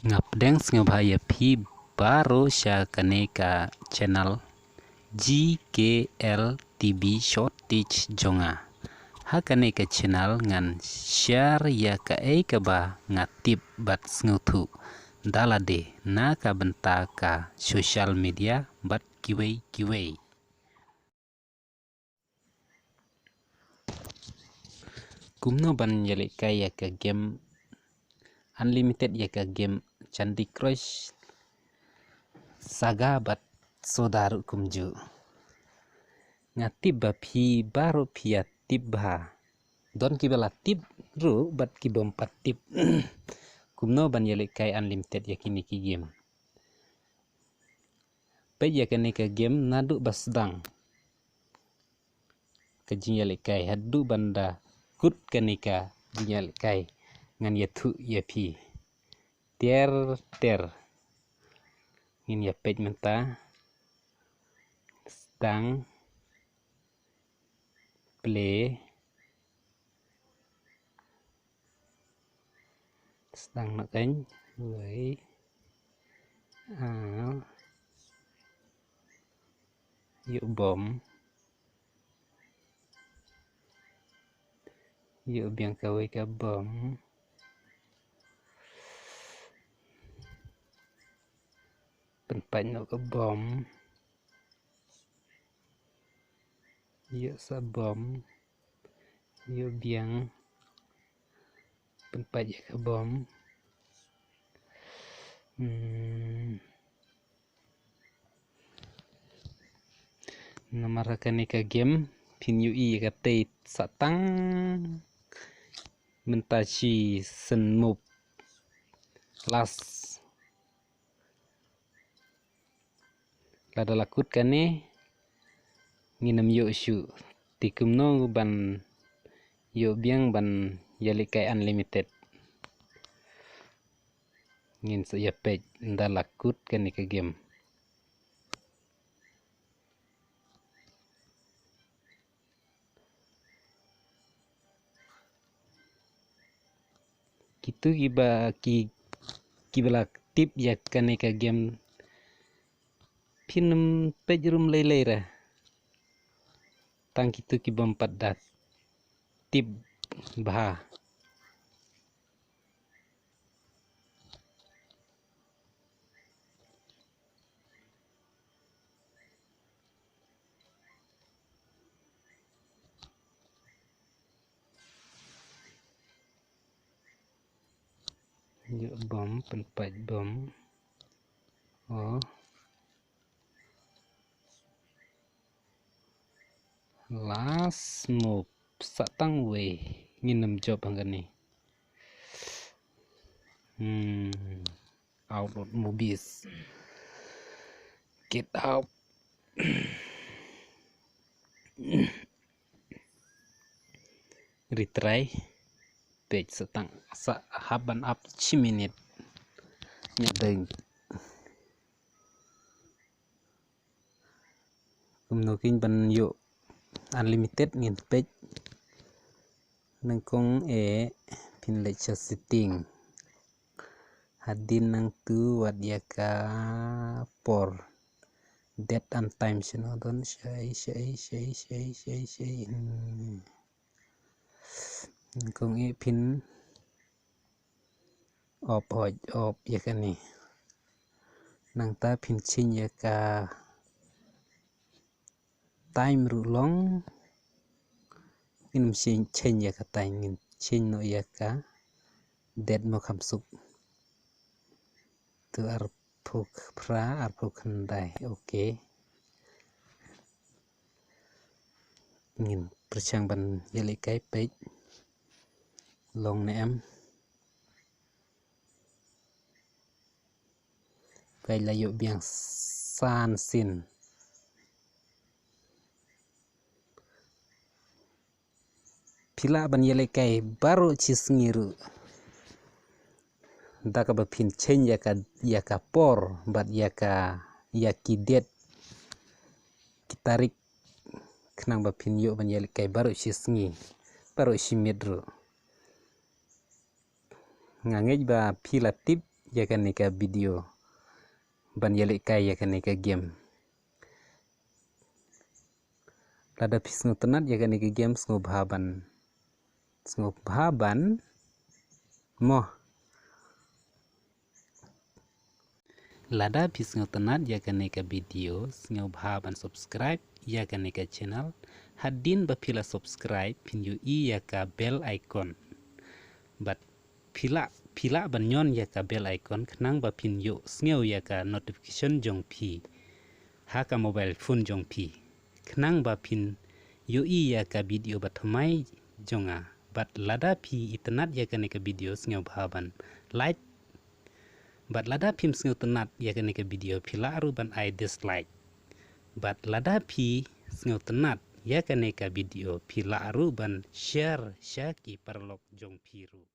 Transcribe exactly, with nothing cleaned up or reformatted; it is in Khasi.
Nga pdiang sngewbha ïa phi baroh sha kane ka channel G K L T V Short Teach jong nga. Ha kane ka channel ngan share ïa kaei kaba nga tip bad sngewthuh da lade na ka bynta ka social media bad kiwei kiwei. Kumno ban ïalehkai ïa ka game Unlimited, ïa ka game Candy Crush Saga bad Soda ruh kumjuh. Nga tip ba phi baroh phi ïa tip bha. Don kiba la tip ruh bad ki bym pat tip. Kumno ban ïalehkai Unlimited ïa kine ki game. Peit ïa kane ka game naduh ba sdang ka jingïalehkai haduh ban da kut kane ka jingïalehkai. Ngan ïathuh ïa phi ter ter. Ngin ïa peit mynta. Sdang. Play. Sdang noh kan. Wei. Ah. Ïoh bom. Ïoh biang kawei ka bom. Pynpait noh ka bom. Ïoh sa bom. Ïoh biang. Pynpait ïa ka bom. Hmm. Namar ha kane ka game phin ïohi ïa katei sa tang mynta shi sien move. Last. Lada la kut kane ngin ym ïoh shuh. Te kumno ban ïoh biang ban ïalehkai Unlimited? Ngin sa ïa peit ynda la kut kane ka game. Kitu kiba ki, kiba la tip ïa kane ka game phin ym peit ruh lei lei re. Tang kitu ki bym pat da tip bha. Ïoh bom, pynpait bom. Oh. Last move. Sa tang wei. Ngin ym jop hangne. Hmm. Out of movies. Get out. Retry. Peit sa tang sa hap ban ap shi minit. Nya deng. Kumno kin ban ïoh unlimited ngin peit. Nyngkong eh phin leit sha setting. Hadien nangtu wat ïa ka por. Date and time shano don shai, shai, shai. Hmm. Nyngkong eh phin off, hoi off ïa kane. Nangta phin change ïa ka time ruh long. Ngin ym change ïa ka time, ngin change noh ïa ka date mo kham suk. Tu arphew phra, arphew khyndai. Okay. Ngin pyrshang ban ïalehkai peit long ne em. Kai la ïoh biang san sien. Phi lah ban ïalehkai baroh shi sngi ruh. Da kaba phin change ïa ka, ïa ka por bad ïa ka, ïa ki date, ki tarik, khnang ba phin ïoh ban ïalehkai baroh shi sngi, baroh shi miet ruh. Nga ngeit ba phi la tip ïa kane ka video ban ïalehkai ïa kane ka game. Lada phi sngewtynnat ïa kane ka game, sngewbha ban, sngewbha ban mo. Lada phi sngewtynnat ïa kane ka video, sngewbha ban subscribe ïa kane ka channel. Hadien ba phi la subscribe, phin ïohi ïa ka bell icon. Bad phi lah, phi lah ban ñion ïa ka bell icon khnang ba phin ïohsngew ïa ka notification jong phi ha ka mobile phone jong phi, khnang ba phin ïohi ïa ka video bathymmai jong nga. Bad lada phi itynnat ïa kane ka video, sngewbha ban like. Bad lada phim sngewtynnat ïa kane ka video, phi lah ruh ban ai dislike. Bad lada phi sngewtynnat ïa kane ka video, phi lah ruh ban share sha ki paralok jong phi ruh.